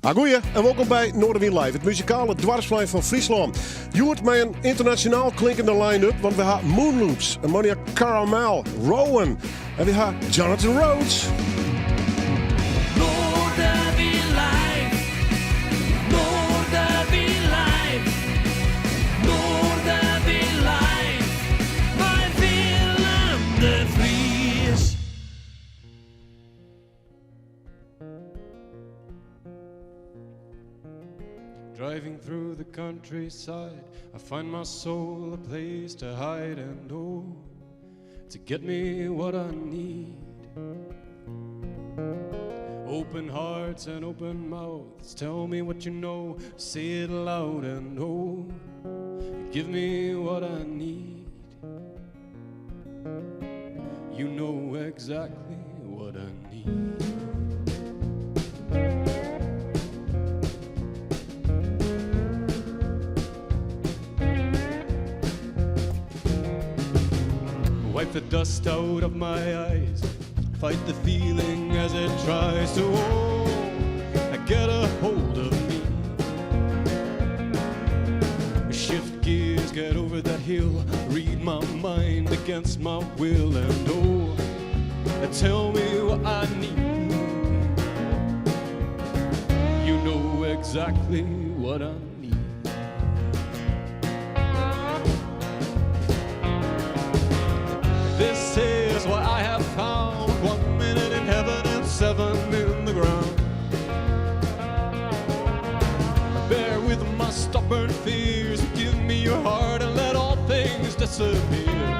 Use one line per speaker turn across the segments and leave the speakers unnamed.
Agoeie en wolkom by Noardewyn Live, it muzikale doarpsplein fan Fryslân. Hjoed mei in ynternasjonaal klinkende line-up, want we ha Moonloops, Ammonia Caramel, Rowan en we ha Jonathan Rhodes.
Noardewyn Live, Noardewyn Live, Noardewyn Live, mei Willem de Vries.
Driving through the countryside, I find my soul a place to hide and oh, to get me what I need. Open hearts and open mouths, tell me what you know, say it loud and oh, give me what I need. You know exactly what I need. Wipe the dust out of my eyes. Fight the feeling as it tries to oh, get a hold of me. Shift gears, get over that hill. Read my mind against my will, and oh, tell me what I need. You know exactly what I need. This is what I have found one minute in heaven and seven in the ground. Bear with my stubborn fears, give me your heart and let all things disappear.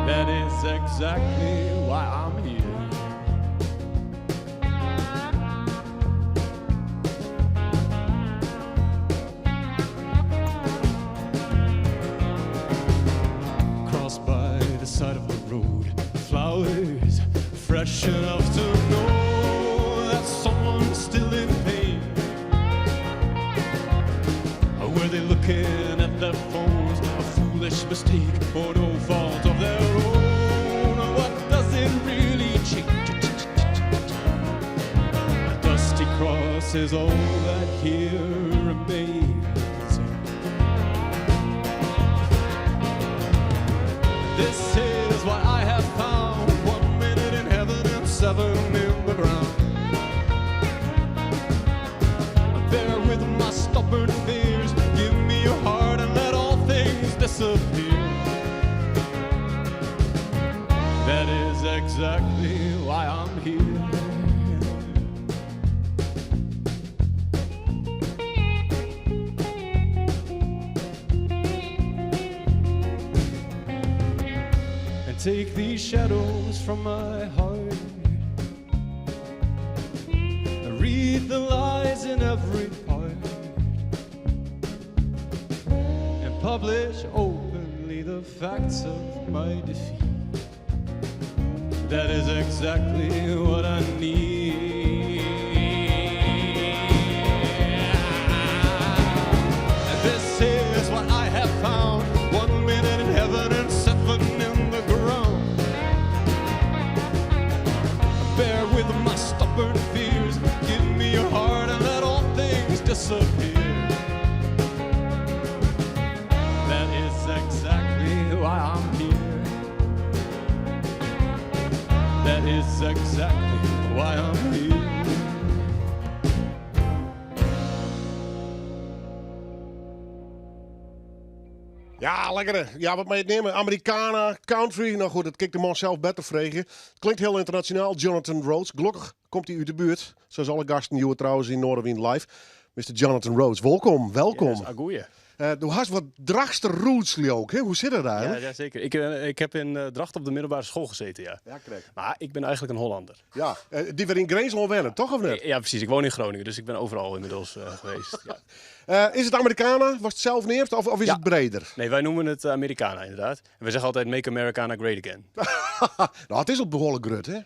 That is exactly why I'm here. Cross by the side of the road, flowers fresh enough to know that someone's still in pain. Were they looking at their phones? A foolish mistake or no fault of their own? What does it really change? A dusty cross is all that here remains. This is what I have found one minute in heaven and seven in the ground. Bear with my stubborn fears, give me your heart and let all things disappear. That is exactly why I'm here. And take these shadows from my heart. Read the lies in every part. And publish openly the facts of my defeat. That is exactly what I need. And this is what I have found one minute in heaven and seven in the ground. Bear with my stubborn fears, give me your heart and let all things disappear. That is exactly why I'm here. That is exactly why I'm here.
Ja, lekker. Ja, wat mei it neame? Americana, country. Nou goed, dat kin ik de man sels better freegje. Klinkt hiel ynternasjonaal, Jonathan Rhodes. Gelokkich komt hy út de buert. Sa as alle gasten hjoed trouwens yn Noardewyn Live. Mr. Jonathan Rhodes, wolkom, welkom.
Yes, agoeie.
Do hast wat Drachtster roots, leau ik, hè? Hoe sit dat
Ja,
eigenlik?
ja, zeker. Ik heb in Drachten op de middelbare school gezeten, ja.
Ja, krekt.
Maar ik ben eigenlijk een Hollander.
Ja, dy't wer yn Grinslân wennet, toch of net?
Ja, precies. Ik woon in Groningen, dus ik ben overal inmiddels geweest. Ja.
Is it Americana, watst it sels neamst, of is
Ja.
it breder?
Nee, wij noemen het Americana inderdaad. En we zeggen altijd Make Americana Great Again.
Nou, it is al behoarlik grut, hè?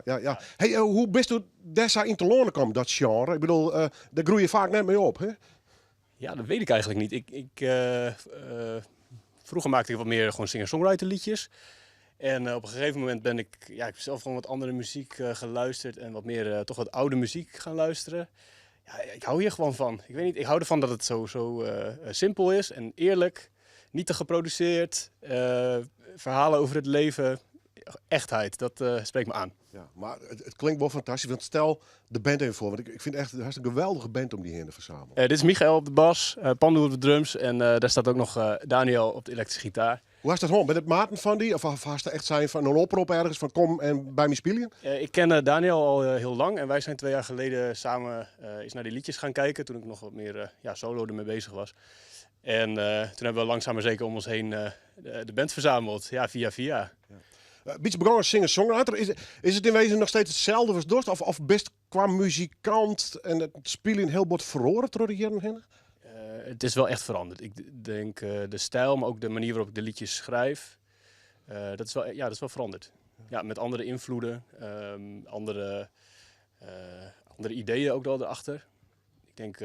Ja. Hey, hoe bisto dêr sa yn telâne kommen, dat sjenre? Ik bedoel, dêr groeie je faak net mei op, hè?
Ja, dat weet ik eigenlijk niet. Vroeger maakte ik wat meer gewoon singer-songwriter liedjes. En op een gegeven moment ben ik, ja, ik heb zelf gewoon wat andere muziek geluisterd en wat meer toch wat oude muziek gaan luisteren. Ja, ik hou hier gewoon van. Ik weet niet, ik hou ervan dat het zo simpel is en eerlijk, niet te geproduceerd, verhalen over het leven, echtheid, dat spreekt me aan.
Ja, maar het klinkt wel fantastisch, want stel de band even voor, want ik vind echt, het is een geweldige band om die heen te verzamelen.
Dit is Michael op de bas, Pandu op de drums en daar staat ook nog Daniel op de elektrische gitaar.
Hoe was dat gewoon? Ben het maten van die? Of was het echt zijn van een oproep ergens van kom en bij me spelen?
Ik ken Daniel al heel lang en wij zijn 2 jaar geleden samen eens naar die liedjes gaan kijken toen ik nog wat meer solo ermee bezig was. En toen hebben we langzaam maar zeker om ons heen de band verzameld. Ja, via via.
Ja. Beetje begonnen als singer-songwriter. Is het in wezen nog steeds hetzelfde als dorst? Of best qua muzikant en het spelen heel wat verloren door de jaren heen?
Het is wel echt veranderd. Ik denk de stijl, maar ook de manier waarop ik de liedjes schrijf. Dat is wel veranderd. Ja, met andere invloeden, andere ideeën ook wel erachter. Ik denk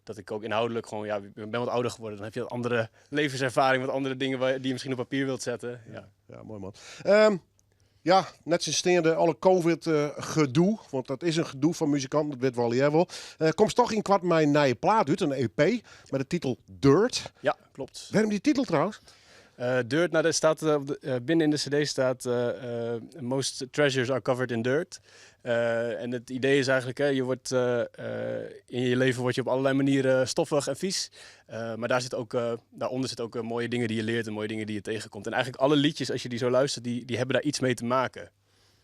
dat ik ook inhoudelijk gewoon, ja, ik ben wat ouder geworden. Dan heb je wat andere levenservaring, wat andere dingen die je misschien op papier wilt zetten. Ja,
ja, mooi man. Ja, net sinds de alle COVID-gedoe, want dat is een gedoe van muzikanten, dat weet wel jij wel. Komt toch in kwart mijn nieuwe plaat uit, een EP, met de titel Dirt.
Ja, klopt.
Waarom die titel trouwens?
Dirt, nou, daar staat, binnen in de cd staat most treasures are covered in dirt. En het idee is eigenlijk, hè, je wordt, in je leven word je op allerlei manieren stoffig en vies. Maar daar zit ook, daaronder zitten ook mooie dingen die je leert en mooie dingen die je tegenkomt. En eigenlijk alle liedjes, als je die zo luistert, die hebben daar iets mee te maken.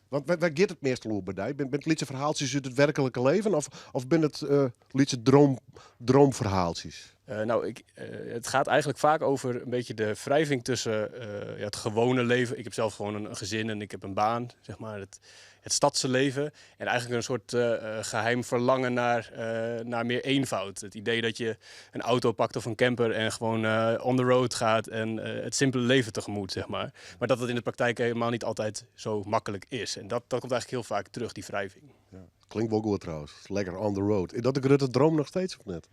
Want waar gaat het meestal over bij? Ben het liedje verhaaltjes uit het werkelijke leven of ben het liedje droomverhaaltjes?
Het gaat eigenlijk vaak over een beetje de wrijving tussen het gewone leven. Ik heb zelf gewoon een gezin en ik heb een baan, zeg maar, het stadse leven. En eigenlijk een soort geheim verlangen naar meer eenvoud. Het idee dat je een auto pakt of een camper en gewoon on the road gaat en het simpele leven tegemoet, zeg maar. Maar dat het in de praktijk helemaal niet altijd zo makkelijk is. En dat komt eigenlijk heel vaak terug, die wrijving.
Ja, klinkt wel goed trouwens. Lekker on the road. Is dat de grote droom nog steeds of net?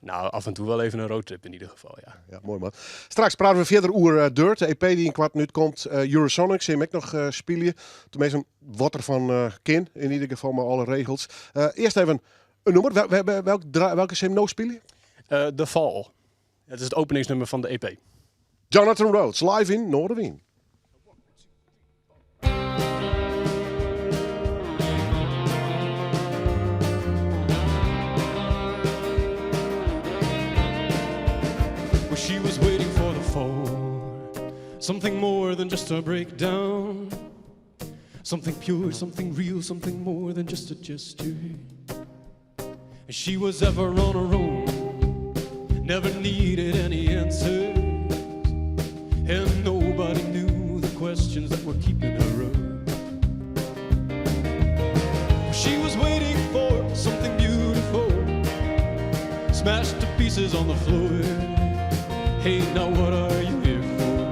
Nou, af en toe wel even een roadtrip in ieder geval, ja.
Ja, mooi man. Straks praten we verder over Dirt, de EP die in kwart minuut komt. Eurosonic, zie ik nog spelen. Tenminste, wat er van kin, in ieder geval maar alle regels. Eerst even een nummer. Welke sim nou spelen?
The Fall. Het is het openingsnummer van de EP.
Jonathan Rhodes, live in Noardewyn.
She was waiting for the fall, something more than just a breakdown, something pure, something real, something more than just a gesture. She was ever on her own, never needed any answers, and nobody knew the questions that were keeping her up. She was waiting for something beautiful, smashed to pieces on the floor. Hey, now what are you here for?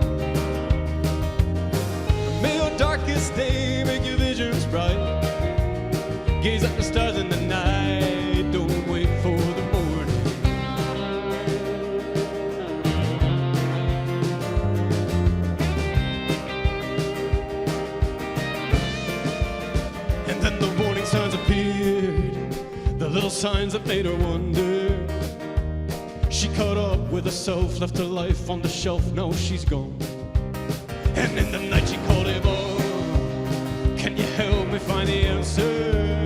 May your darkest day make your visions bright. Gaze at the stars in the night. Don't wait for the morning. And then the warning signs appeared, the little signs that made her wonder. She caught up with herself, left her life on the shelf, now she's gone. And in the night she called him up. Can you help me find the answer?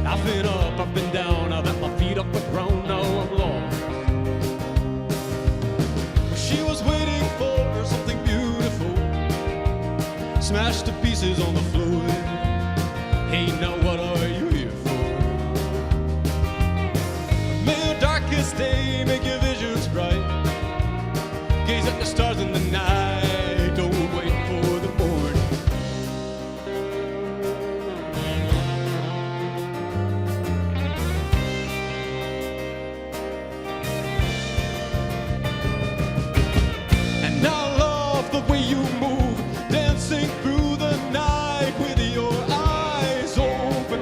I've been up, I've been down, I've had my feet off the ground, now I'm lost. She was waiting for something beautiful, smashed to pieces on the floor. Hey, now what are you here for? May your darkest day make your visions bright. Gaze at the stars in the night. Don't wait for the morning. And I love the way you move, dancing through the night with your eyes open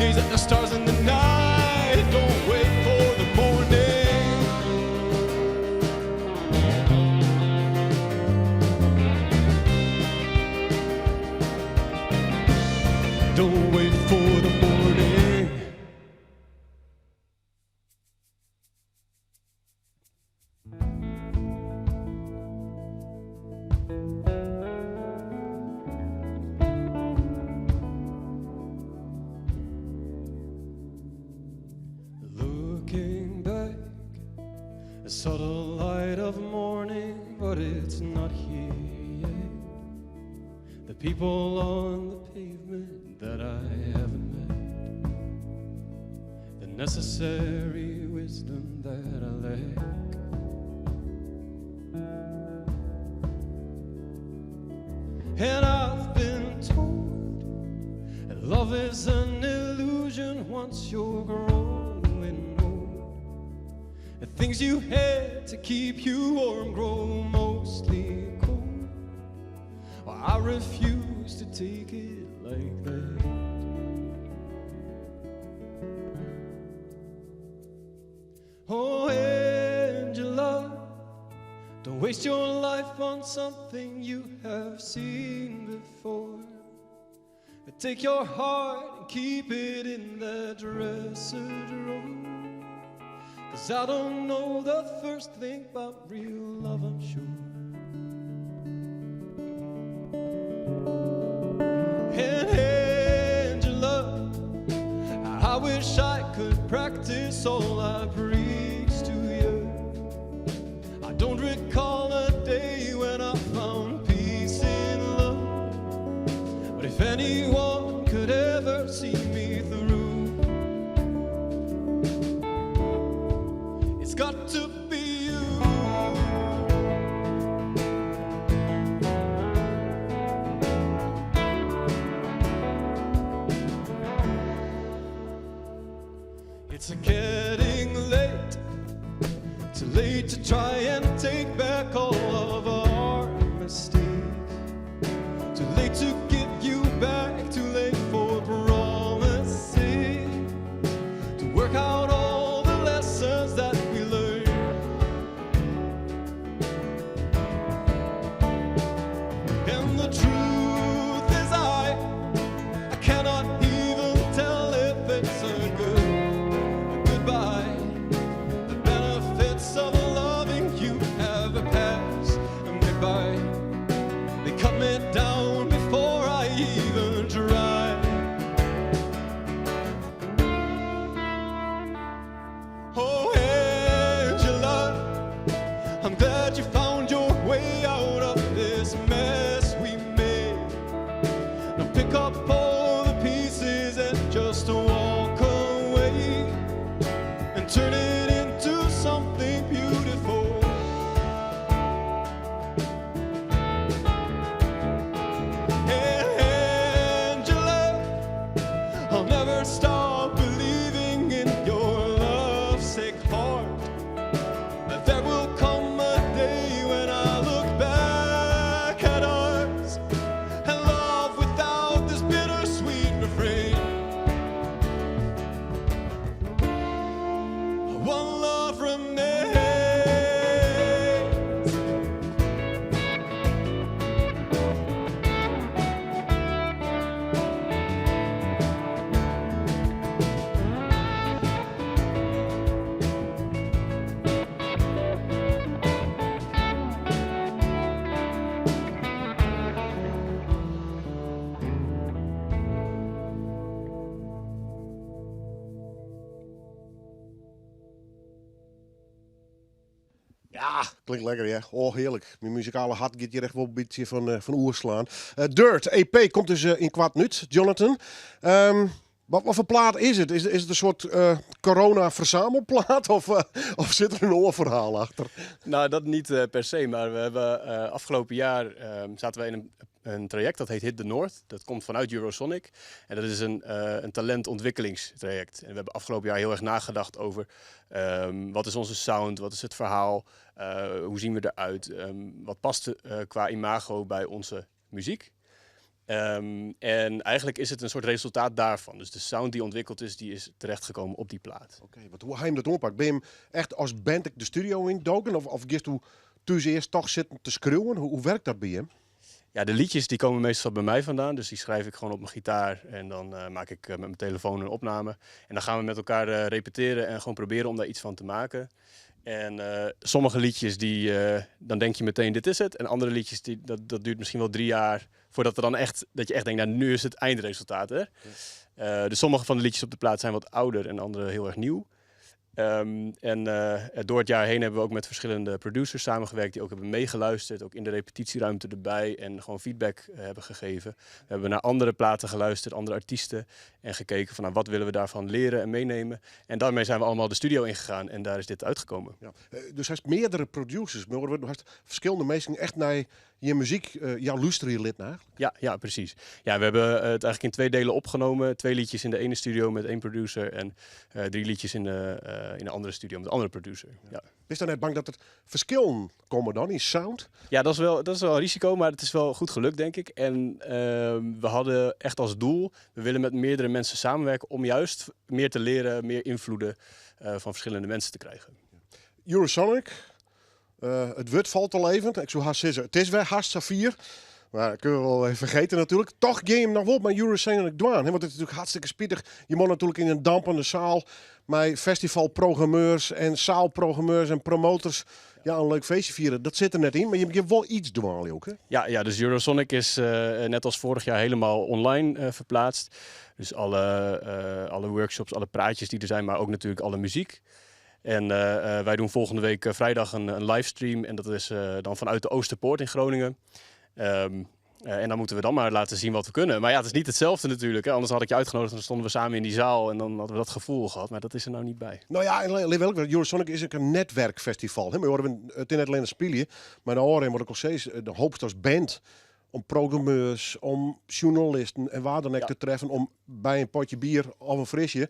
Gaze at the stars in the night. Don't wait for the morning. Don't wait for the morning. Looking back, a subtle light of morning, but it's not here yet. The people on the pavement that I haven't met, the necessary wisdom that I lack. And I've been told that love is an illusion once you're growing old. The things you had to keep you warm grow mostly cold. Well, I refuse to take it like that. Oh, Angela, don't waste your life on something you have seen before. Take your heart and keep it in the dresser drawer. Cause I don't know the first thing about real love, I'm sure. And Angela, I wish I could practice all I preach to you. I don't recall a day when I found peace in love. But if anyone could ever see me through, it's got to be you. It's a getting late, too late to try and take back all of our mistakes. Too late to give you back, too late for promises. To work out all the lessons that we learned. And the truth is I cannot even tell if it's a good goodbye. The benefits of loving you have passed me by. They cut me down before I even try. Oh, Angela, I'm glad you found your way out of this mess we made. Now pick up all the pieces and just walk away and turn it into something beautiful. Angela, I'll never stop believing in your lovesick heart. That there will come a day when I look back at us and love without this bittersweet refrain. One love remains.
Ja, klinkt lekker, ja. Oh, heerlijk. Mijn muzikale hart gaat hier echt wel een beetje van oerslaan. Dirt, EP, komt dus ynkoarten út, Jonathan. Wat voor plaat is het? Is het een soort corona-verzamelplaat of zit er een oar ferhaal achter?
Nou, dat niet per se, maar we hebben afgelopen jaar zaten we in een traject dat heet Hit the North. Dat komt vanuit Eurosonic en dat is een talentontwikkelingstraject. En we hebben afgelopen jaar heel erg nagedacht over wat is onze sound, wat is het verhaal, hoe zien we eruit, wat past qua imago bij onze muziek. En eigenlijk is het een soort resultaat daarvan. Dus de sound die ontwikkeld is, die is terechtgekomen op die plaat.
Oké, want hoe ha jim dat oanpakt? Binne jim echt as band de studio yndoken? Of giesto thús earst toch sitten te skriuwen? Hoe wurket dat by jim?
Ja, de liedjes die komen meestal bij mij vandaan. Dus die schrijf ik gewoon op mijn gitaar. En dan maak ik met mijn telefoon een opname. En dan gaan we met elkaar repeteren en gewoon proberen om daar iets van te maken. En sommige liedjes, dan denk je meteen, dit is het. En andere liedjes, dat duurt misschien wel 3 jaar voordat er dan echt, dat je echt denkt, nou, nu is het eindresultaat. Hè? Dus sommige van de liedjes op de plaat zijn wat ouder en andere heel erg nieuw. En door het jaar heen hebben we ook met verschillende producers samengewerkt die ook hebben meegeluisterd, ook in de repetitieruimte erbij en gewoon feedback hebben gegeven. We hebben naar andere platen geluisterd, andere artiesten en gekeken van, wat willen we daarvan leren en meenemen. En daarmee zijn we allemaal de studio ingegaan en daar is dit uitgekomen.
Ja. Dus hij heeft meerdere producers, maar er heeft verschillende mensen echt naar je muziek, jouw luisteren lid naar.
Ja, ja, precies. Ja, we hebben het eigenlijk in 2 delen opgenomen. 2 liedjes in de ene studio met 1 producer en 3 liedjes in de andere studio met een andere producer. Ja.
Is dan net bang dat er verschillen komen dan in sound?
Ja, dat is wel een risico, maar het is wel goed gelukt, denk ik. En we hadden echt als doel, we willen met meerdere mensen samenwerken om juist meer te leren, meer invloeden van verschillende mensen te krijgen.
Eurosonic. Het woord valt al even. Ik zou haast zeggen, het is weer haast Safir. Maar dat kunnen we wel even vergeten natuurlijk. Toch ging hem nog wel met Eurosonic dwaan. Hè? Want het is natuurlijk hartstikke spietig. Je moet natuurlijk in een dampende zaal met festivalprogrammeurs en zaalprogrammeurs en promotors een leuk feestje vieren. Dat zit er net in, maar je hebt wel iets dwaan ook, hè?
Ja, ja, dus Eurosonic is net als vorig jaar helemaal online verplaatst. Dus alle workshops, alle praatjes die er zijn, maar ook natuurlijk alle muziek. En wij doen volgende week vrijdag een livestream. En dat is dan vanuit de Oosterpoort in Groningen. En dan moeten we dan maar laten zien wat we kunnen. Maar het is niet hetzelfde natuurlijk. Hè? Anders had ik je uitgenodigd en dan stonden we samen in die zaal. En dan hadden we dat gevoel gehad. Maar dat is er nou niet bij.
Nou ja, en wel, Eurosonic is ook een netwerkfestival. Hè? Maar we horen het in het alleen spelen. Maar de oren, wat ik al zei, de hoop als band om programmeurs, om journalisten en waar dan ook te treffen om bij een potje bier of een frisje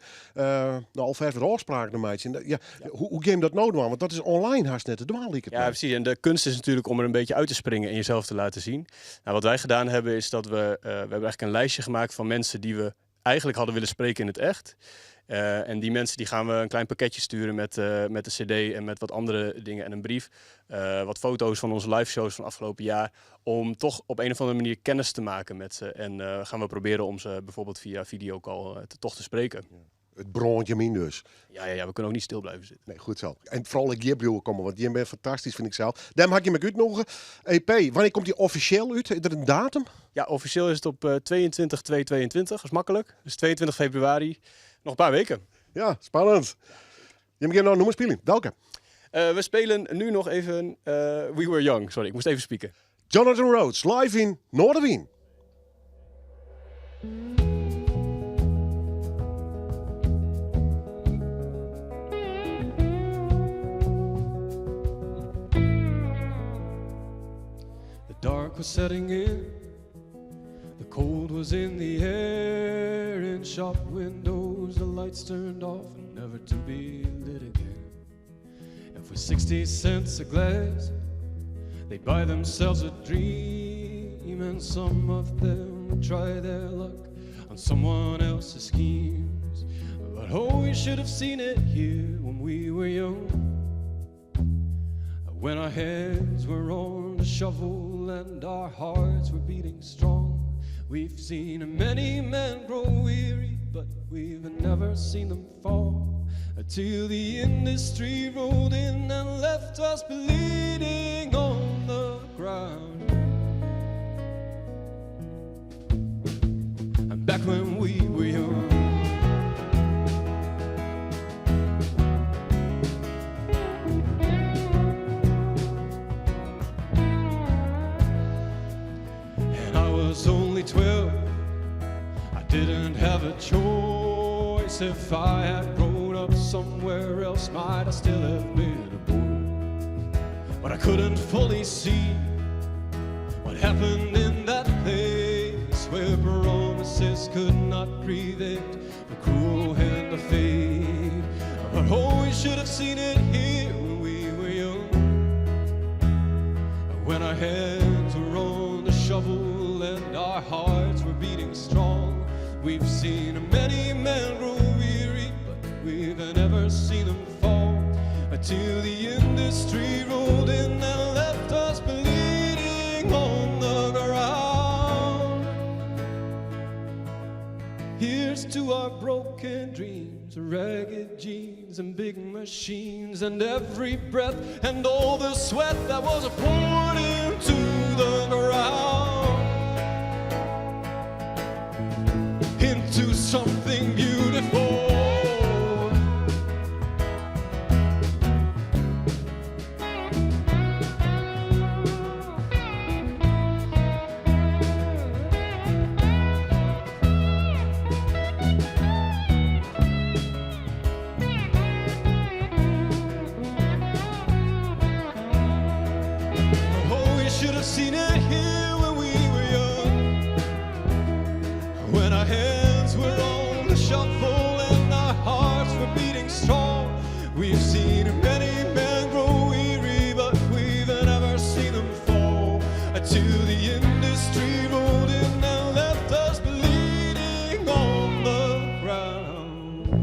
alvast wat afspraken te maken. En dat, ja, hoe game dat nou doen? Want dat is online haast net te dwaal, liek het
Ja,
mij.
precies. En de kunst is natuurlijk om er een beetje uit te springen en jezelf te laten zien. Wat wij gedaan hebben is dat we hebben eigenlijk een lijstje gemaakt van mensen die we eigenlijk hadden willen spreken in het echt. En die mensen die gaan we een klein pakketje sturen met de cd en met wat andere dingen en een brief. Wat foto's van onze live shows van afgelopen jaar. Om toch op een of andere manier kennis te maken met ze. En gaan we proberen om ze bijvoorbeeld via videocall toch te spreken.
Ja. Het brontje min dus.
Ja, ja, ja, we kunnen ook niet stil blijven zitten.
Nee, goed zo. En vooral ik Jibrio komen, want Jim bent fantastisch, vind ik zelf. Daarom had je me uitnodigen. EP, wanneer komt die officieel uit? Is er een datum?
Ja, officieel is het op 22-2-22. Dat is makkelijk. Dus 22 februari. Nog een paar weken.
Ja, spannend. Je moet nou noemen spelen. Welke?
We spelen nu nog even We Were Young. Sorry, ik moest even spieken.
Jonathan Rhodes, live in Noardewyn.
The dark was setting in, the cold was in the air, in shop windows the lights turned off and never to be lit again. And for 60 cents a glass, they'd buy themselves a dream, and some of them would try their luck on someone else's schemes. But oh, we should have seen it here when we were young, when our heads were on the shovel and our hearts were beating strong. We've seen many men grow weary, but we've never seen them fall, until the industry rolled in and left us bleeding on the ground. And back when we were young. And I was only 12, I didn't have a choice. If I had grown up somewhere else, might I still have been a boy. But I couldn't fully see what happened in that place where promises could not prevent the cruel hand of fate. But oh, we should have seen it here when we were young, when our heads were on the shovel and our hearts We've seen many men grow weary, but we've never seen them fall. Until the industry rolled in and left us bleeding on the ground. Here's to our broken dreams, ragged jeans, and big machines, and every breath and all the sweat that was poured into the ground. Into something beautiful. Oh, we should have seen it here when we were young. When our hands were on the shovel and our hearts were beating strong. We've seen many men grow weary, but we've never seen them fall. Until the industry rolled in and left us bleeding on the ground.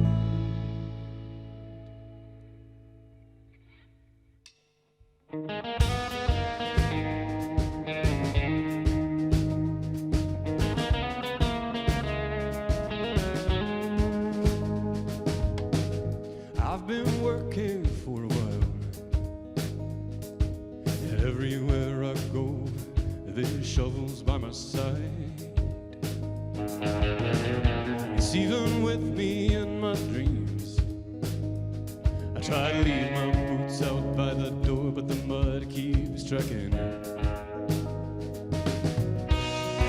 I've been working for a while, and everywhere I go, there's shovels by my side. It's even with me in my dreams. I try to leave my boots out by the door, but the mud keeps tracking.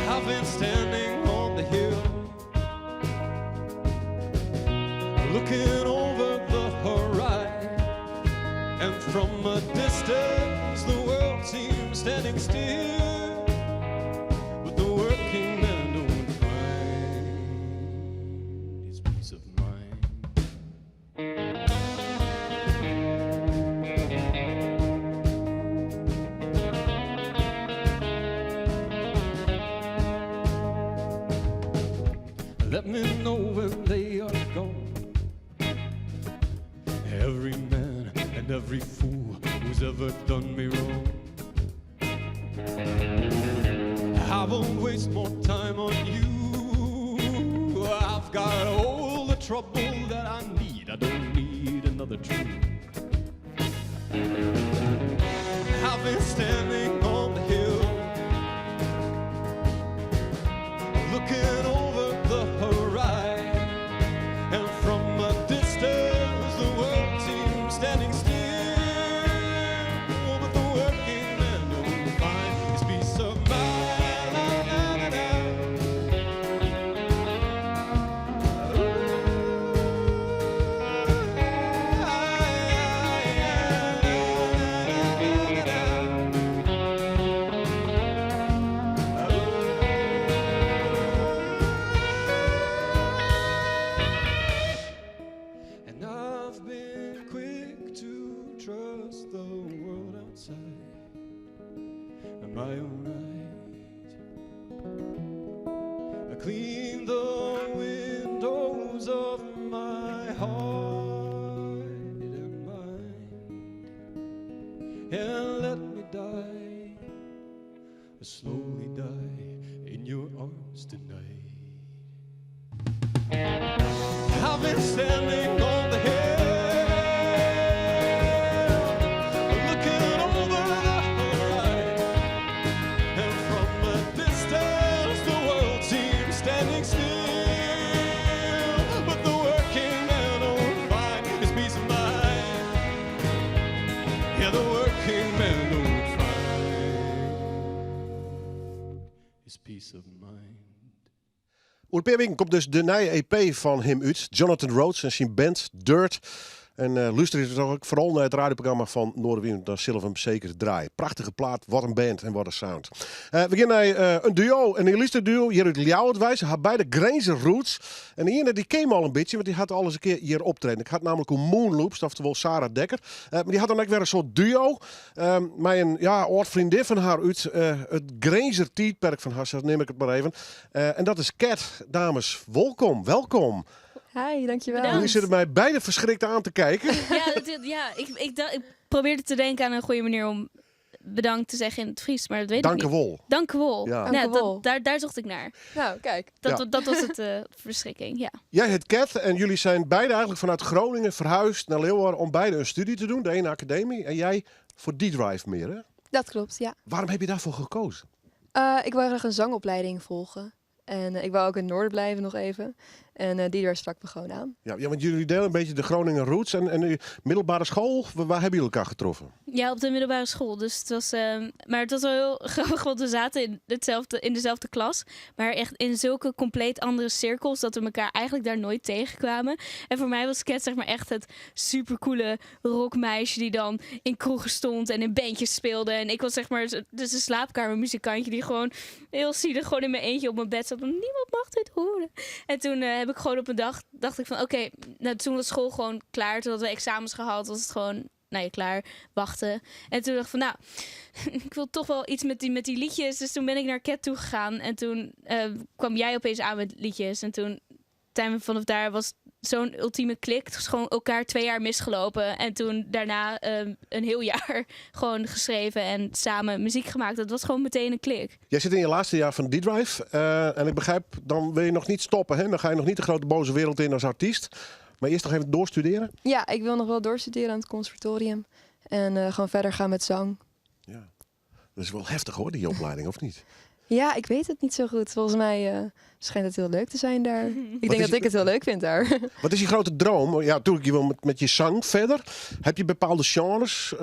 I've been standing on the hill, looking over the horizon, and from a distance the world seems standing still. But the working man don't find his peace of mind. Let me know when they are gone. Every man and every fool who's ever done me wrong. I won't waste more time on you. I've got all the trouble that I need. I don't need another tree. I've been standing on the hill, looking over the horizon, and from a distance the world seems standing still. But the working man don't find his peace of mind. And I've been quick to trust the world outside and my own eyes. I clean the windows of my heart and mind and let me die, slowly die in your arms tonight. I've been standing on the hill, looking over the horizon, and from a distance the world seems standing still. But the working man don't find his peace of mind. Yeah, the working man don't find his peace of mind.
Oer in pear wiken komt dus de nije EP fan him út. Jonathan Rhodes en syn band Dirt. En uh, luister eens ook vooral naar het radioprogramma van Noardewyn. Dan zullen we hem zeker draaien. Prachtige plaat, wat een band en wat een sound. We gaan naar een duo, een Elise duo hier uit Ljouwert. Ze hebben beide Grinzer roots. En de ene die kwam al een beetje, want die had al eens een keer hier optreden. Ik had namelijk een Moonloops, oftewel Sarah Dekker. Maar die had dan ook weer een soort duo. Met een ja, oud vriendin van haar uit het Grinzer tijdperk van haar, zo neem ik het maar even. En dat is Cat. Dames, welkom, welkom.
Hi, dankjewel.
Jullie zitten mij beide verschrikt aan te kijken.
Ja, ja ik probeerde te denken aan een goede manier om bedankt te zeggen in het Fries, maar dat weet ik niet.
Dankjewel.
Dankjewel.
Ja.
Nou,
Dankjewel.
daar zocht ik naar.
Nou, kijk.
Dat was het verschrikking, ja.
Jij heet Cat en jullie zijn beide eigenlijk vanuit Groningen verhuisd naar Leeuwarden om beide een studie te doen, de ene academie en jij voor D-Drive meer, hè?
Dat klopt, ja.
Waarom heb je daarvoor gekozen?
Ik wil graag een zangopleiding volgen. En ik wou ook in het noorden blijven nog even. En die daar sprak me gewoon aan.
Ja, want jullie delen een beetje de Groningen roots. En de middelbare school, waar hebben jullie elkaar getroffen?
Ja, op de middelbare school. Dus het was, maar het was wel heel grappig, want we zaten in dezelfde klas. Maar echt in zulke compleet andere cirkels dat we elkaar eigenlijk daar nooit tegenkwamen. En voor mij was Cat echt het supercoole rockmeisje die dan in kroegen stond en in bandjes speelde. En ik was dus een slaapkamermuzikantje die gewoon heel zielig gewoon in mijn eentje op mijn bed zat. Want niemand mag dit horen. En toen heb ik gewoon op een dag, dacht ik van oké, nou, toen was school gewoon klaar. Toen hadden we examens gehaald, was het gewoon, nou ja, klaar, wachten. En toen dacht ik van nou, ik wil toch wel iets met die liedjes. Dus toen ben ik naar Cat toe gegaan en toen kwam jij opeens aan met liedjes. En toen zijn we vanaf daar, was zo'n ultieme klik. Het was gewoon elkaar 2 jaar misgelopen. En toen daarna een heel jaar gewoon geschreven en samen muziek gemaakt. Dat was gewoon meteen een klik.
Jij zit in je laatste jaar van D-Drive. En ik begrijp, dan wil je nog niet stoppen. Hè? Dan ga je nog niet de grote boze wereld in als artiest. Maar eerst nog even doorstuderen?
Ja, ik wil nog wel doorstuderen aan het conservatorium. En gewoon verder gaan met zang.
Ja. Dat is wel heftig hoor, die opleiding, of niet?
Ja, ik weet het niet zo goed. Volgens mij schijnt het heel leuk te zijn daar. Ik denk dat ik het heel leuk vind daar.
Wat is je grote droom? Ja, natuurlijk, je wil met je zang verder. Heb je bepaalde genres?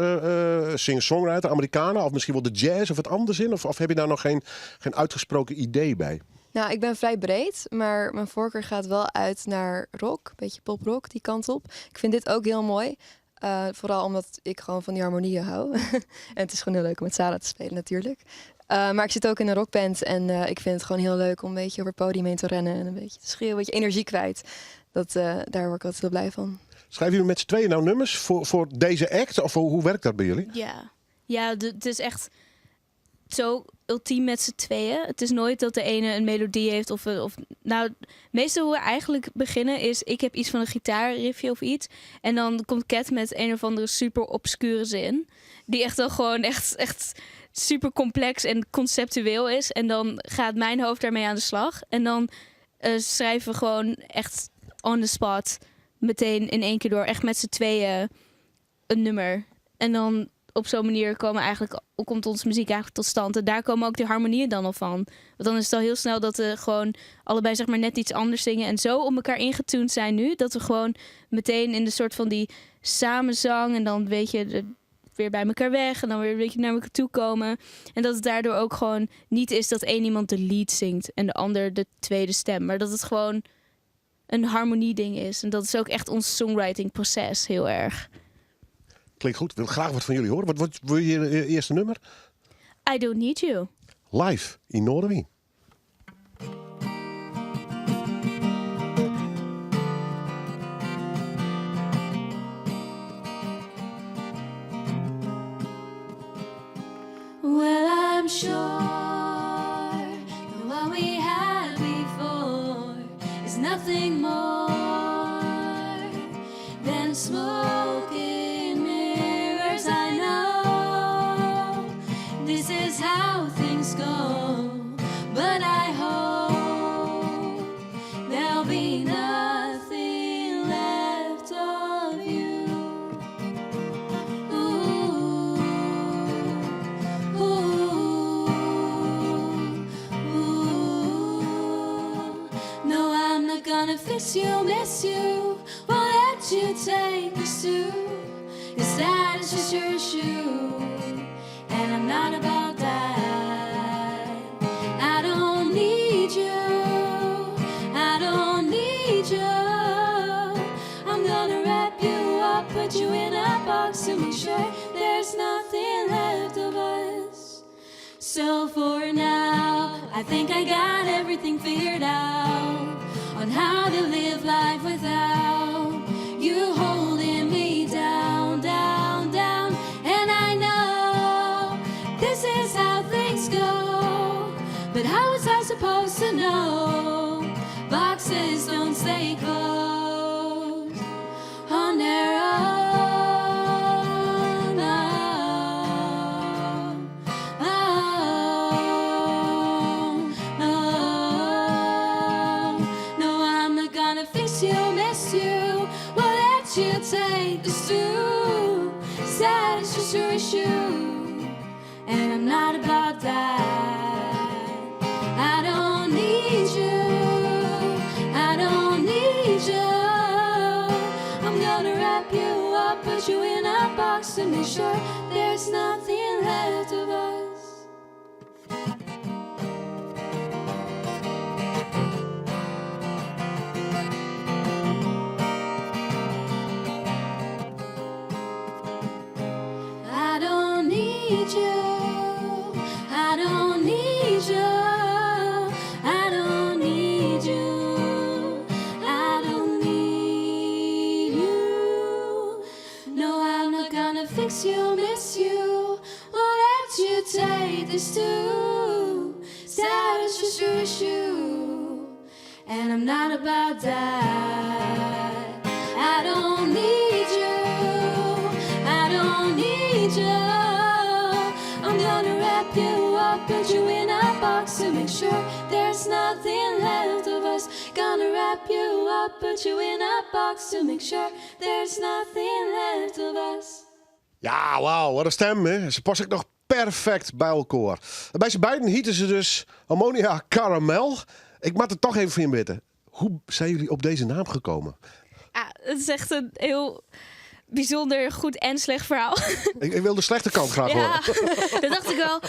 Singer-songwriter, Americana of misschien wel de jazz of het anders in? Of heb je daar nog geen uitgesproken idee bij?
Nou, ik ben vrij breed, maar mijn voorkeur gaat wel uit naar rock. Een beetje poprock, die kant op. Ik vind dit ook heel mooi. Vooral omdat ik gewoon van die harmonieën hou. En het is gewoon heel leuk om met Sarah te spelen natuurlijk. Maar ik zit ook in een rockband en ik vind het gewoon heel leuk om een beetje over het podium heen te rennen en een beetje te schreeuwen, een beetje energie kwijt. Daar word ik altijd heel blij van.
Schrijven jullie met z'n tweeën nou nummers voor deze act? Of hoe werkt dat bij jullie?
Ja, het is echt zo ultiem met z'n tweeën. Het is nooit dat de ene een melodie heeft of nou, meestal hoe we eigenlijk beginnen is, ik heb iets van een gitaarriffje of iets. En dan komt Cat met een of andere super obscure zin. Die echt al gewoon echt super complex en conceptueel is. En dan gaat mijn hoofd daarmee aan de slag. En dan schrijven we gewoon echt on the spot meteen in één keer door. Echt met z'n tweeën een nummer. En dan op zo'n manier komt onze muziek eigenlijk tot stand. En daar komen ook de harmonieën dan al van. Want dan is het al heel snel dat we gewoon allebei net iets anders zingen. En zo op elkaar ingetuned zijn nu. Dat we gewoon meteen in de soort van die samenzang. En dan weet je weer bij elkaar weg. En dan weer een beetje naar elkaar toe komen. En dat het daardoor ook gewoon niet is dat één iemand de lead zingt. En de ander de tweede stem. Maar dat het gewoon een harmonieding is. En dat is ook echt ons songwriting proces heel erg.
Klinkt goed. Ik wil graag wat van jullie horen. Wat wil je eerste nummer?
I Don't Need You.
Live in Noardewyn.
Well, I'm sure that what we had before is nothing more than smoke in mirrors. I know this is how things go, but I hope there'll be nothing left of you. Ooh, ooh, ooh. No, I'm not gonna fix you, miss you, won't let you take us to. 'Cause that is just your issue, and I'm not about that. I don't need you, I don't need you. I'm gonna wrap you up put you in a box to make sure there's nothing left of us. So for now, I think I got everything figured out on how to live life without you holding me down, down, down. And I know this is how things go, but how was I supposed to know? Boxes don't stay closed on their own. Oh, oh, oh. No, I'm not gonna fix you, miss you. Won't let you take this too. Sad is just your issue, and I'm not about that. I don't need you. I don't need you. I'm gonna wrap you up, put you in a box to make sure there's nothing left of us. I don't need you. I don't need you. I don't need you. I don't need you. No, I'm not gonna fix you, miss you. Won't let you take this too. Sad is just your issue. And I'm not about that. I don't need you. I don't need you. I'm gonna wrap you up, put you in a box to make sure there's nothing left of us. Gonna wrap you up, put you in a box to make sure there's nothing left of us.
Ja, wauw, wat een stem, hè. Ze passen ook nog perfect bij elkaar. En bij z'n beiden hieten ze dus Ammonia Caramel. Ik moet het toch even van je weten. Hoe zijn jullie op deze naam gekomen?
Ja, het is echt een heel bijzonder goed en slecht verhaal.
Ik wil de slechte kant graag
Ja,
horen.
dat dacht ik wel.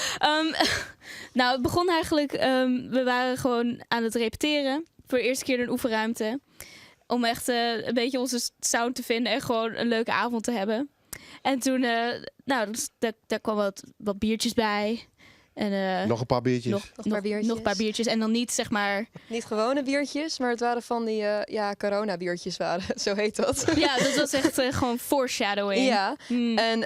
Nou, het begon eigenlijk... we waren gewoon aan het repeteren. Voor de eerste keer in een oefenruimte. Om echt een beetje onze sound te vinden en gewoon een leuke avond te hebben. En toen, nou, dus daar kwam wat biertjes bij. En,
Nog een paar biertjes.
nog,
Nog een paar biertjes.
Nog een paar biertjes. En dan niet, zeg maar...
Niet gewone biertjes, maar het waren van die ja, corona-biertjes waren. Zo heet dat.
Ja, dat was echt gewoon foreshadowing.
Ja, en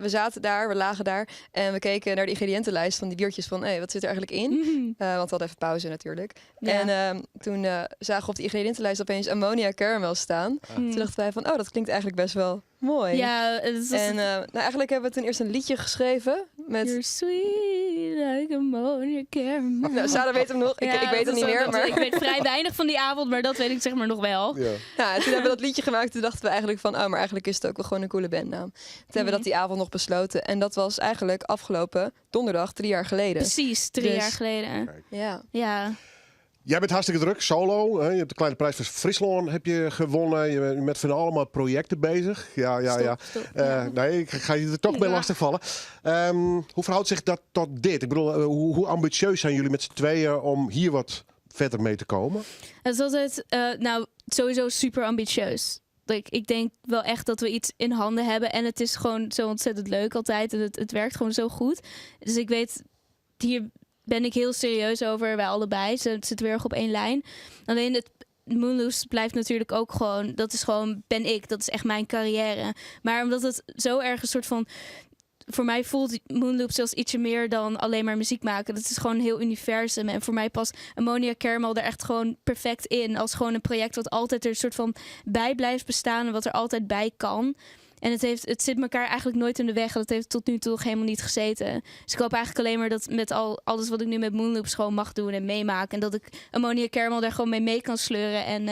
we zaten daar, we lagen daar en we keken naar de ingrediëntenlijst van die biertjes van, hé, wat zit er eigenlijk in? Want we hadden even pauze natuurlijk.
Ja.
En toen zagen we op de ingrediëntenlijst opeens ammonia caramel staan. Toen dachten wij van, oh, dat klinkt eigenlijk best wel mooi.
Ja, het was
En nou, eigenlijk hebben we toen eerst een liedje geschreven met...
You're sweet like ammonia caramel.
Nou, Sarah weet hem nog. Ik,
Ja,
ik weet
dat
het
is
niet
wel-
meer, maar...
Ik weet vrij weinig van die avond, maar dat weet ik zeg maar nog wel.
Ja.
Ja, en toen hebben we dat liedje gemaakt. Toen dachten we eigenlijk van, oh, maar eigenlijk is het ook wel gewoon een coole bandnaam. Toen hebben we dat die avond nog besloten. En dat was eigenlijk afgelopen donderdag, 3 jaar geleden.
Precies, 3
Dus-
jaar geleden.
Ja.
Ja.
Jij bent hartstikke druk, solo. Hè? Je hebt de Kleine Prijs van Friesland heb je gewonnen. Je bent met van allemaal projecten bezig. Ja, ja,
Stop,
ja.
stop.
Nee, ik ga je er toch mee
Ja.
lastigvallen. Hoe verhoudt zich dat tot dit? Ik bedoel, hoe ambitieus zijn jullie met z'n tweeën om hier wat verder mee te komen?
Het is altijd, nou, sowieso super ambitieus. Ik denk wel echt dat we iets in handen hebben. En het is gewoon zo ontzettend leuk altijd. En het werkt gewoon zo goed. Dus ik weet, hier ben ik heel serieus over. Wij allebei. Ze zitten weer erg op één lijn. Alleen het Moonloops blijft natuurlijk ook gewoon... Dat is gewoon, ben ik. Dat is echt mijn carrière. Maar omdat het zo erg een soort van... Voor mij voelt Moonloops zelfs ietsje meer dan alleen maar muziek maken. Dat is gewoon een heel universum. En voor mij past Ammonia Caramel er echt gewoon perfect in. Als gewoon een project wat altijd er een soort van bij blijft bestaan. En wat er altijd bij kan. En het zit elkaar eigenlijk nooit in de weg. En dat heeft tot nu toe nog helemaal niet gezeten. Dus ik hoop eigenlijk alleen maar dat met alles wat ik nu met Moonloops gewoon mag doen en meemaken. En dat ik Ammonia Caramel daar gewoon mee kan sleuren. En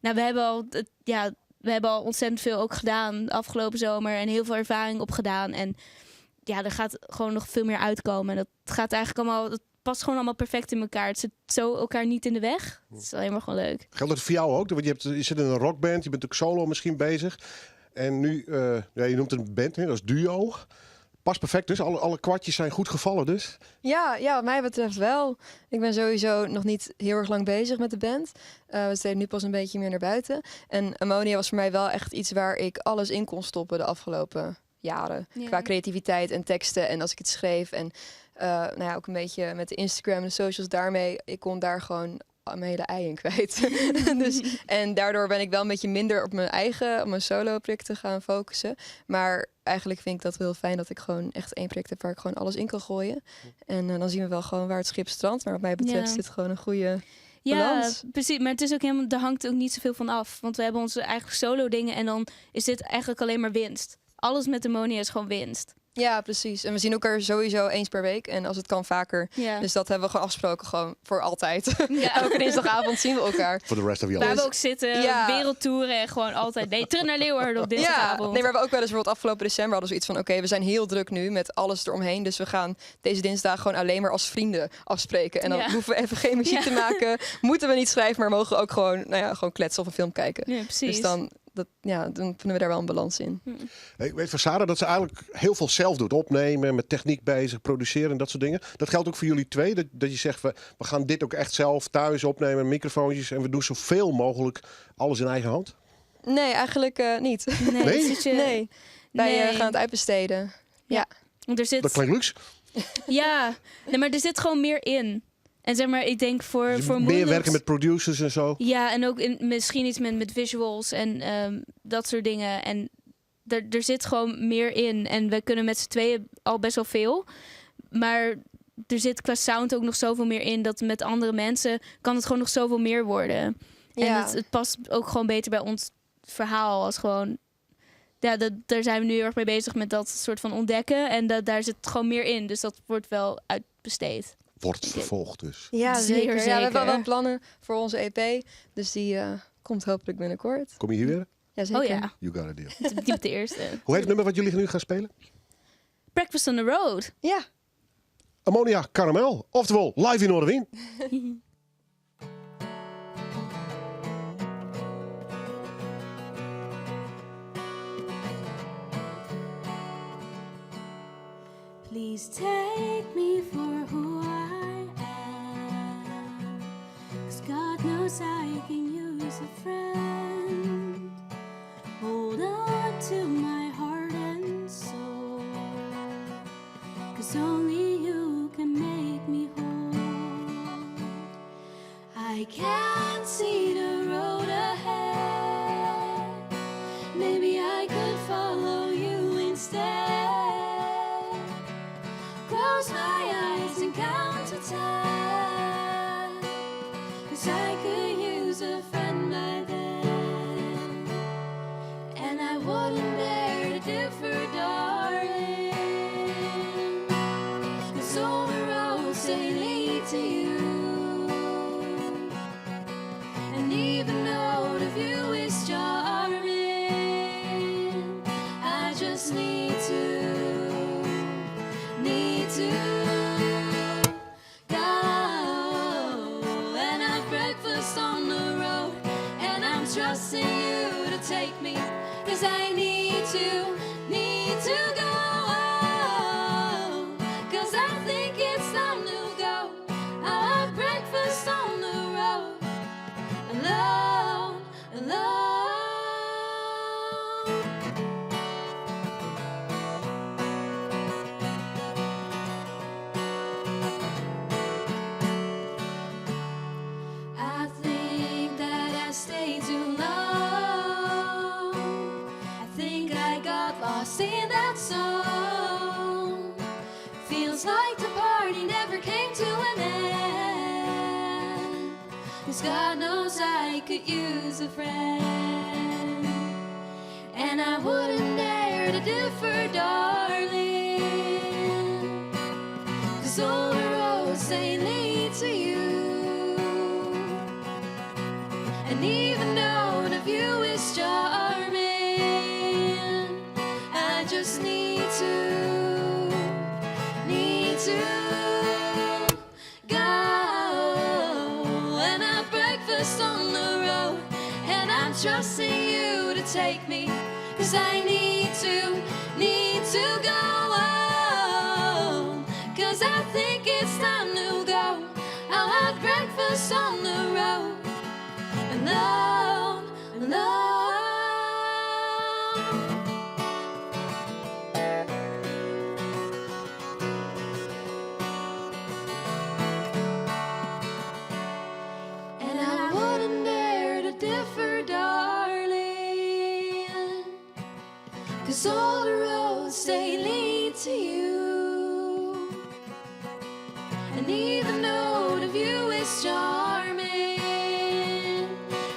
nou, we hebben al, het, ja, we hebben al ontzettend veel ook gedaan afgelopen zomer. En heel veel ervaring opgedaan. En ja, er gaat gewoon nog veel meer uitkomen. En dat gaat eigenlijk allemaal, dat past gewoon allemaal perfect in elkaar. Het zit zo elkaar niet in de weg. Het is alleen maar gewoon leuk.
Geldt dat voor jou ook? Want je zit in een rockband, je bent ook solo misschien bezig. En nu, ja, je noemt het een band, hè? Dat is duo. Past perfect dus. Alle kwartjes zijn goed gevallen dus.
Ja, wat mij betreft wel. Ik ben sowieso nog niet heel erg lang bezig met de band. We treden nu pas een beetje meer naar buiten. En Ammonia was voor mij wel echt iets waar ik alles in kon stoppen de afgelopen jaren. Qua creativiteit en teksten en als ik het schreef. En nou ja, ook een beetje met de Instagram en de socials daarmee. Ik kon daar gewoon mijn hele ei in kwijt. Dus, en daardoor ben ik wel een beetje minder op mijn eigen, op mijn solo projecten gaan focussen. Maar eigenlijk vind ik dat wel heel fijn dat ik gewoon echt één project heb waar ik gewoon alles in kan gooien. En dan zien we wel gewoon waar het schip strandt. Maar wat mij betreft is dit gewoon een goede
Ja,
balans.
precies. Maar het is ook helemaal, daar hangt ook niet zoveel van af. Want we hebben onze eigen solo dingen en dan is dit eigenlijk alleen maar winst. Alles met Ammonia is gewoon winst.
Ja, precies. En we zien elkaar sowieso eens per week. En als het kan vaker. Dus dat hebben we gewoon afgesproken, gewoon voor altijd. Elke dinsdagavond zien we elkaar.
For the rest of your
Waar
life.
we ook zitten, wereldtoeren en gewoon altijd. Nee, terug naar Leeuwarden op dinsdagavond.
Ja, nee, maar we hebben ook wel eens bijvoorbeeld afgelopen december hadden we zoiets van... oké, we zijn heel druk nu met alles eromheen. Dus we gaan deze dinsdag gewoon alleen maar als vrienden afspreken. En dan hoeven we even geen muziek te maken. Moeten we niet schrijven, maar mogen we ook gewoon kletsen of een film kijken.
Ja, precies.
Dus dan vinden we daar wel een balans in.
Ik weet van Sarah dat ze eigenlijk heel veel zelf doet. Opnemen, met techniek bezig, produceren en dat soort dingen. Dat geldt ook voor jullie twee. Dat je zegt, we gaan dit ook echt zelf thuis opnemen, microfoontjes. En we doen zoveel mogelijk alles in eigen hand.
Nee, eigenlijk niet.
Nee,
Nee?
het zit je-
Nee. Wij
Nee.
gaan het uitbesteden. Ja.
Want er zit...
Dat klinkt luxe.
Ja, nee, maar er zit gewoon meer in. En zeg maar, ik denk
Dus
voor
meer
Moonloops
werken met producers en zo.
Ja, en ook misschien iets met visuals en dat soort dingen. En er zit gewoon meer in. En we kunnen met z'n tweeën al best wel veel. Maar er zit qua sound ook nog zoveel meer in... dat met andere mensen kan het gewoon nog zoveel meer worden. En het past ook gewoon beter bij ons verhaal als gewoon... Ja, daar zijn we nu heel erg mee bezig met dat soort van ontdekken. En daar zit gewoon meer in. Dus dat wordt wel uitbesteed.
Wordt vervolgd dus.
Ja,
Zeer
zeker. Ja, we hebben
zeker.
wel plannen voor onze EP. Dus die komt hopelijk binnenkort.
Kom je hier weer?
Ja, zeker.
Oh ja.
You got a deal.
Die op de eerste.
Hoe heet het nummer wat jullie nu gaan spelen?
Breakfast on the Road.
Ja.
Ammonia Caramel. Oftewel, live in Noardewyn.
Please take me for who I am, because God knows I can use a friend. Hold on to my heart and soul, because only you can make me whole. I can't see the road ahead. Maybe I could follow you instead. Close my eyes and count to 10, because I could use a friend by then. And I wouldn't dare to differ, darling, because all the roads they lead to you. And even though the view is charming, I just need to, need to go. And I've breakfast on the road, and I'm trusting you to take me, because I need to, need to go. Because I think it's time to go. I'll have breakfast on the road, alone, alone. I think that I stayed too long. I think I got lost in that song. Feels like the party never came to an end, because God knows I could use a friend. And I wouldn't dare to differ, darling, because all the roads they lead to you. And even though the view is charming, I just need to, need to go. And I've breakfast on the road, and I'm trusting you to take me, because I need to, need to go. I think it's time to go. I'll have breakfast on the road. Alone, alone. And I wouldn't dare to differ, darling. Cause all the roads they lead to you. And even though the view is charming,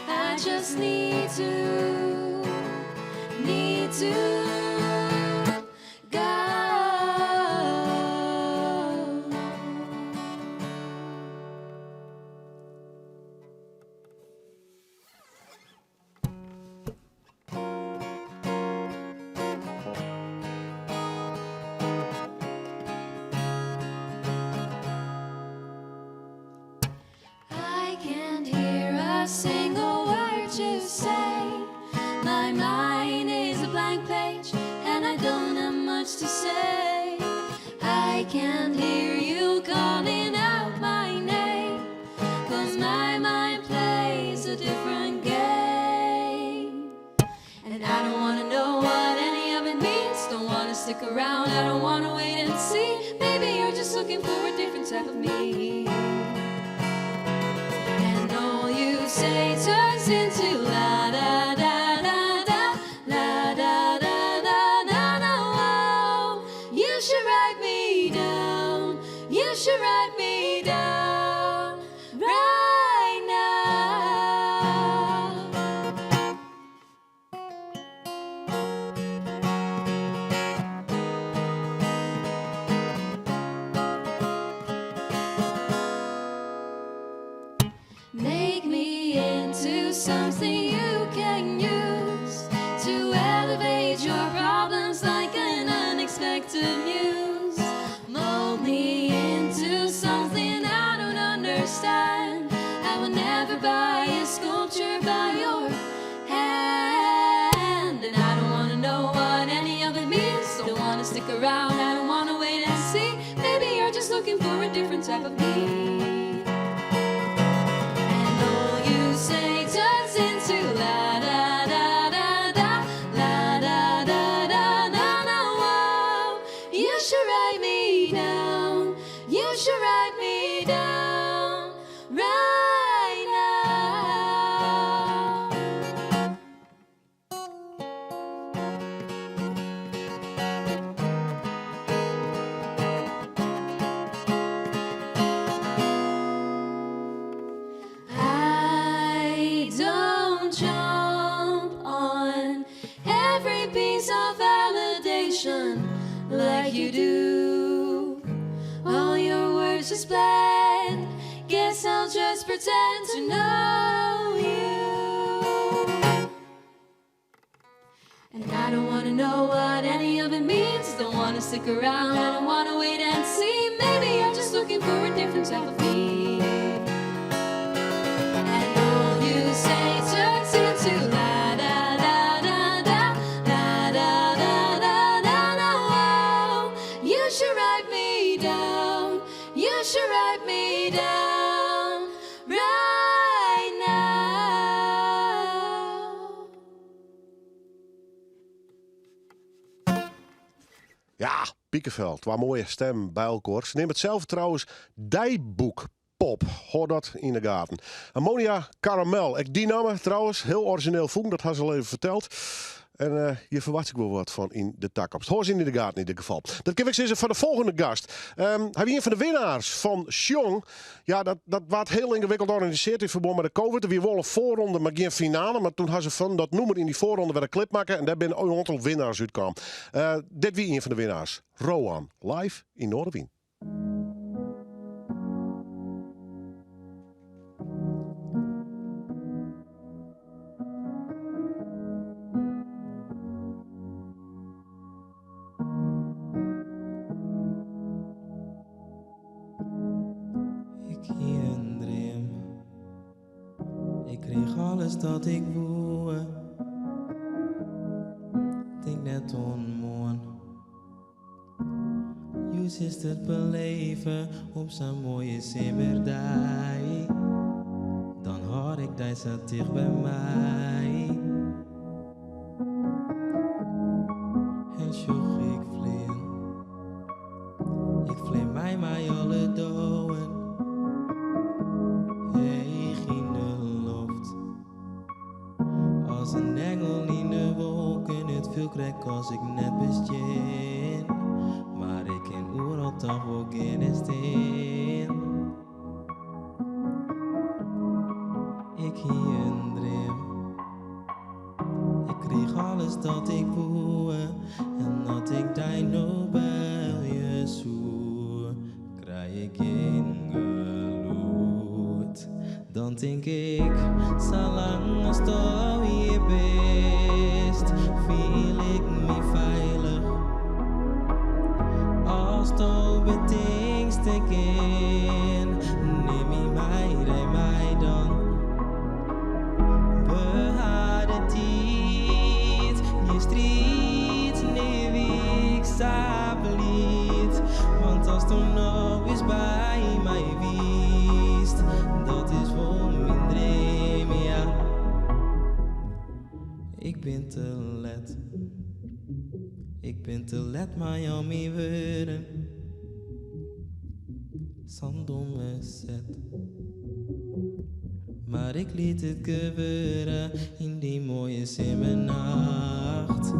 I just need to, need to go. I can't hear a single word you say. My mind is a blank page, and I don't have much to say. I can't hear you calling out my name, cause my mind plays a different game. And I don't wanna know what any of it means. Don't wanna stick around, I don't wanna wait and see. Maybe you're just looking for a different type of me. And all you say turns into la da da da da la da da da da da. Oh, you should write me down. You should write me down right now. Make me into something you can use to elevate your problems like an unexpected muse. Mold me into something I don't understand. I will never buy a sculpture by your hand. And I don't wanna know what any of it means. Don't wanna stick around, I don't wanna wait and see. Maybe you're just looking for a different type of me. And all you say turns into la da da da da la da da da da da. Whoa. You should write me down. You should write me down right now. I don't jump on every piece of validation like you do. All your words just blend. Guess I'll just pretend to know you. And I don't wanna know what any of it means. Don't wanna stick around. I don't wanna wait and see. Maybe you're just looking for a different type of me. And all you say turns into la da da da da la da da da da da. Whoa. You should write me down. You should write me down right now.
Ja, Piekenveld, waar mooie stem bij elkaar. Ze neemt het zelf trouwens Dijboek Pop. Hoor dat in de gaten. Ammonia Caramel. Ik die namen trouwens, heel origineel voegen, dat had ze al even verteld. En hier verwacht ik wel wat van in de toekomst. Hoor ze in de gaten in ieder geval. Dat kan ik zeggen van de volgende gast. Hij is een van de winnaars van Sjong. Ja, dat wordt heel ingewikkeld georganiseerd in verband met de COVID. We willen voorronde, maar geen finale. Maar toen hadden ze van dat noemer in die voorronde weer een clip maken. En daar ben een aantal winnaars uitkwam. Dit wie een van de winnaars. Roan, live in Noardewyn.
Ik hie in dream. Ik kreeg alles dat ik woe. Tink net oan moarn. Hoe silst it beleve op sa'n moaie simmerdei? Dan hâld ik dy sa ticht by my. En sjoch ik flean. Ik flean mei mei alle dowen. Heech yn de loft. As in engel yn de wolken, it fielt krekt as ik net bestean. Mar ik kin oeral toch wol gean en stean. Ik hie in dream. Ik kriich alles dat ik woe. En as ik dy no belje soe, krij ik gjin gelûd. Dan tink ik, salang asto hjir bist, fiel ik my feilich. Asto betinkst te gean, nim my mei, dei my dan. We ha de tiid, gjin striid, nee wie ik sa bliid. Want asto no ris by my wiest, dat is wol myn dream, ja. Ik bin te let, ik bin te let mei al myn wurden. Sa'n domme set. Mar ik liet it gebeure yn dy moaie simmernacht.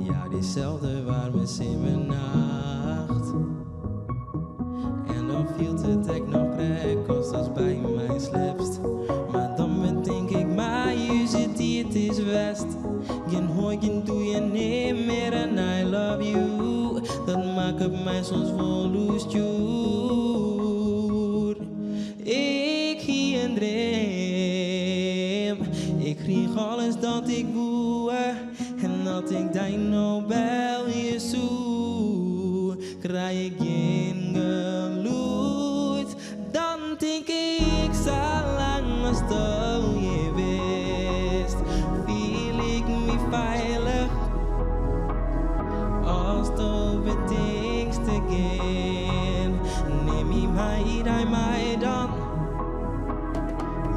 Ja, dyselde waarme simmernacht. En dan fielt it ek noch krekt as ast by my sliepst. Mar dan betink ik my, ús tiid is west. Gjin hoi, gjin doei en nea mear en I love you. Dat makket my soms wol oerstjoer. Ik hie in dream. Ik kriich alles dat ik woe. En as ik dy no belje soe, krij ik gjin gelûd. Dan tink ik, salang asto hjir bist, fiel ik my feilich. Asto betinkst te gean, nim my mei, dei my dan.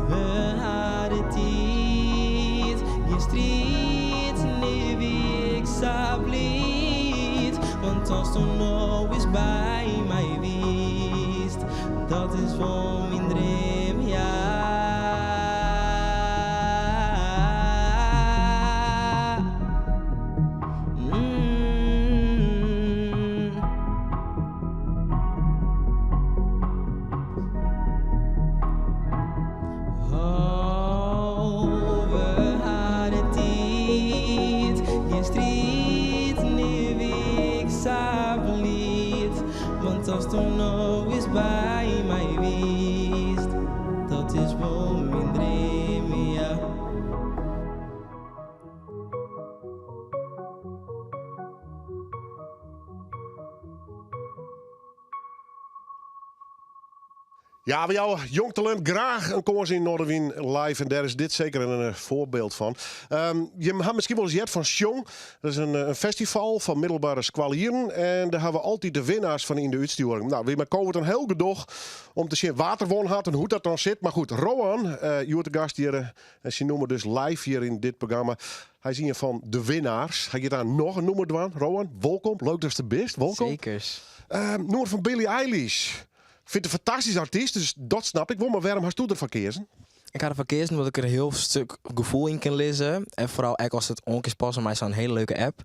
We ha de tiid, gjin striid, nee wie ik sa bliid. Want asto no ris by my wiest, dat is wol myn dream, ja. Mm. Oh, we ha de tiid, gjin striid, nee wie ik sa bliid. Want asto no ris by my wiest, dat is wol myn dream, ja.
Ja, we jouwe jong talint graach in kâns yn Noardewyn Live. En dêr is dit seker in eh, foarbyld fan. Um, je ha miskien wolris heard fan Sjong. Dat is in, eh, in festival fan middelbere skoallieren. En dêr ha we altyd de winnaars fan yn de útstjoering. Nou, wy mei Covid in hiel gedoch om te sjen wa't der wûn hat en hoe't dat dan sit. Mar goed, Roan, uh, hjoed de gast hjir en syn nûmer dus live hjir yn dit programma. Hy is ien fan de winnaars. Hy giet dêr noch in nûmer dwaan. Roan, wolkom. Leuk datst der bist. Wolkom.
Sekers.
Um, nûmer fan Billie Eilish. Fynt in fantastysk artyst, dus dat snap ik wol. Mar wêrom hasto derfoar keazen?
Ik ha derfoar keazen omdat ik der in hiel stik gefoel yn kin lizze. En foaral ek as it oan kinst passe mei sa'n hiele leuke app.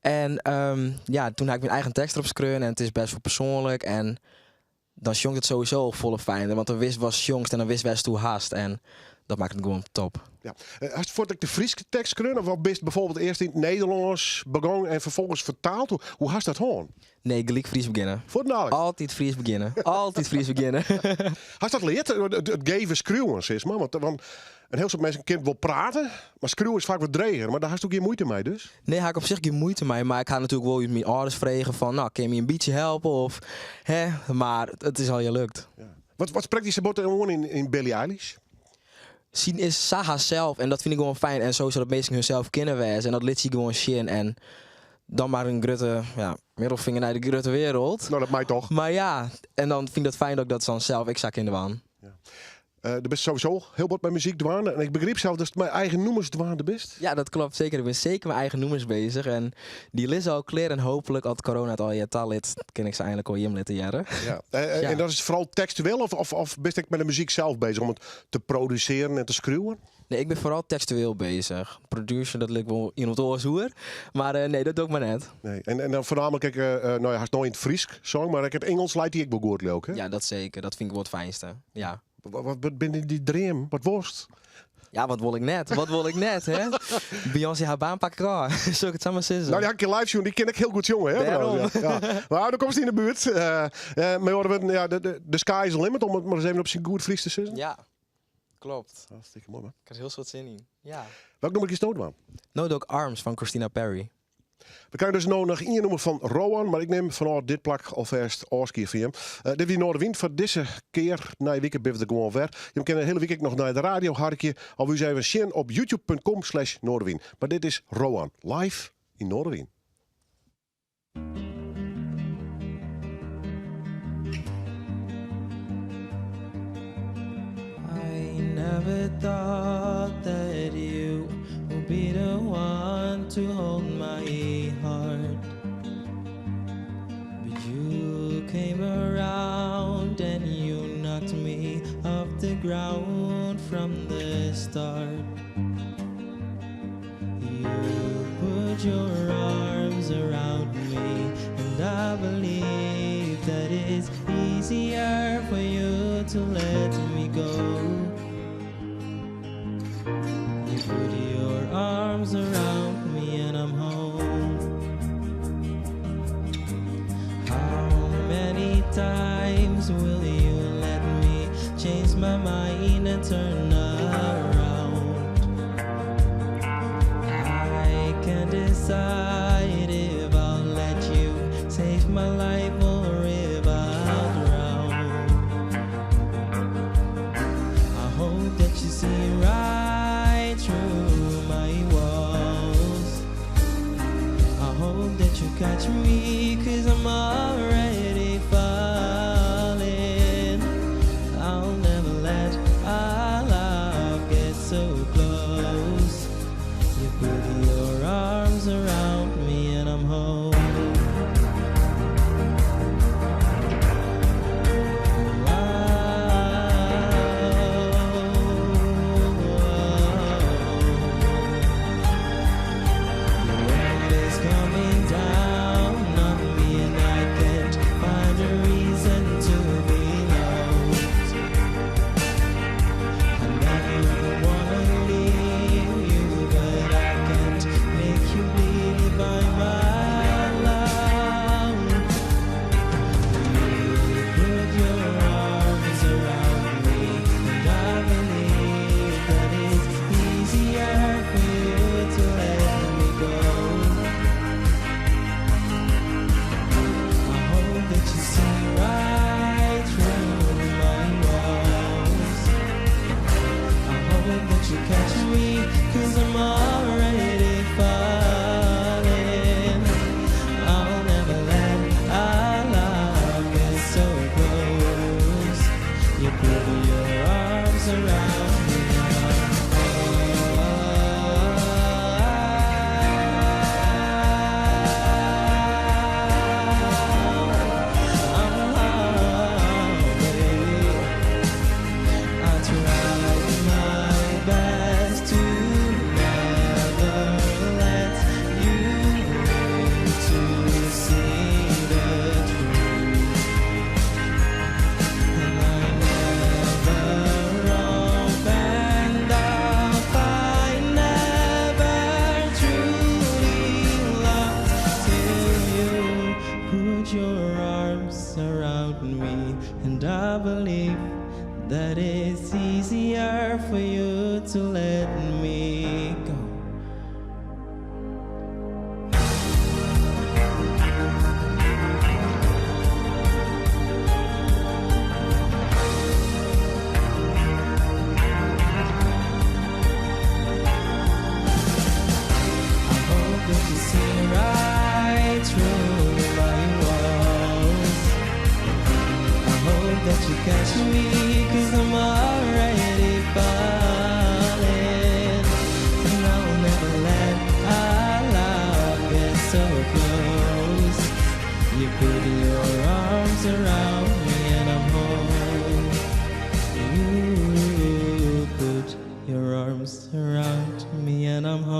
En um, ja, doe ha ik myn eigen tekst derop skreaun en it is bêst wol persoanlik. En dan sjongt it sowieso al folle fijner, want dan witst watst sjongst en dan witst wêr'tsto hast. En dat makket it gewoan top.
Ja. Eh, hast fuort ek de Fryske tekst skreaun of bist byfoarbyld earst yn it Nederlânsk begûn en ferfolgens fertaald? Hoe hast dat hân?
Nee, gelyk Frysk begjinne.
Fuortendaliks?
Altyd Frysk begjinne. Altyd Frysk begjinne.
Hast dat leard? It geve skriuwen, sis mar. Want in hiel soad minsken kinne wol prate, mar skriuwen is faak wat dreger. Mar dêr hasto gjin muoite mei dus?
Nee, ha ik op sich gjin muoite mei. Mar ik ha natuerlik wol út myn âlders frege fan, nou, kinne je my in bytsje helpe? Of, hè? Mar it is allegear lukt.
Ja. Wat sprekt dy sa bot oan yn Billie Eilish?
Sy is sa harsels en dat fyn ik gewoan fijn. En sowieso dat minsken harsels kinne wêze en dat lit sy gewoan sjen. En Dan mar in grutte ja, middelfinger nei de grutte wereld.
No, dat mei toch?
Mar ja, en dan fyn ik dat fijn dat ik dat dan sels ek sa kin dwaan.
Do bist sowieso hiel bot mei muzyk dwaande. En ik begryp sels datst mei eigen nûmers dwaande bist.
Ja, dat kloppet seker. Ik bin seker mei eigen nûmers bezich. En dy lizze al klear. En hooplik, as corona it allegear talit, kin ik se einlik oan jim litte hearre.
Ja.
Ja.
En dat is foaral tekstueel of bist ek mei de muzyk sels bezich om it te produsearjen en te skriuwen?
Nee, ik bin foaral tekstueel bezich. Producer, dat lit ik wol iemand oars oer. Mar nee, dat doch ik mar net.
Nee. En dan foarnaamlik ek, no ja, hast no yn it Frysk song, mar ek it Ingelsk leit dy ek wol goed, leau ik, hè?
Ja, dat seker. Dat fyn ik wol it fijnste. Ja.
Wat binne dyn dreamen? Wat wolst?
Ja, wat wol ik net? Wat wol ik net, hè? Beyoncé har baan pak ik ôf. Sil ik it sa mar sizze?
No, dy ha ik in kear live sjoen. Dy kin ek hiel goed sjonge, hè?
Dêrom.
Ja, ja. Mar do komst yn de buert. Mei oare wurden, ja, de sky is the limit, om it mar ris even op syn goed Frysk te sizzen.
Ja, klopt.
Hartstikke moai, man.
Ik ha der hiel soad sin yn. Ja.
Welk nûmer giest no dwaan?
No doch ik Arms fan Christina Perri.
We krije dus no noch ien nûmer fan Rowan, mar ik nim fanôf dit plak alfêst ôfskie fan jim. Dit wie Noardewyn foar dizze kear. Nije wike binne we der gewoan wer. Jim kinne de hiele wike ek noch nei de radio harkje of ús even sjen op youtube.com/noardewyn. Mar dit is Rowan, live yn Noardewyn.
I never thought that you would be the one to hold my heart. But you came around and you knocked me off the ground from the start. You put your arms around me, and I believe that it's easier for you to let me go. You put your arms around me, and I'm home. How many times will you let me change my mind and turn around? I can't decide if I'll let you save my life or if I'll drown. I hope that you see right through my walls. I hope that you catch me, 'cause I'm already falling. I'll never let our love get so close. You put your arms around me and I'm home. The world is coming down on me and I Put your arms around me and I'm home. You put your arms around me and I'm home.